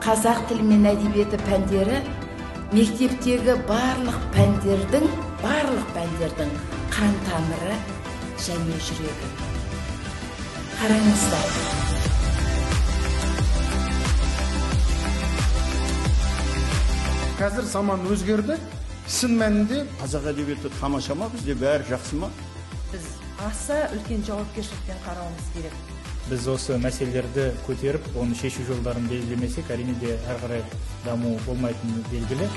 Қазақ тілі мен әдебиеті пәндері мектептегі барлық пәндердің қан тамыры және жүрегі. Қараңыздар. Қазір заман өзгерді. Шын мәнінде қазақ әдебиеті тамаша ма, бізде бәрі жақсы ма? Біз аса үлкен жауапкершілікпен қарауымыз керек. Біз осы мәселелерді көтеріп, оны шешу жолдарын белгілемесек, әрине де әрі қарай даму болмайтыны белгілі.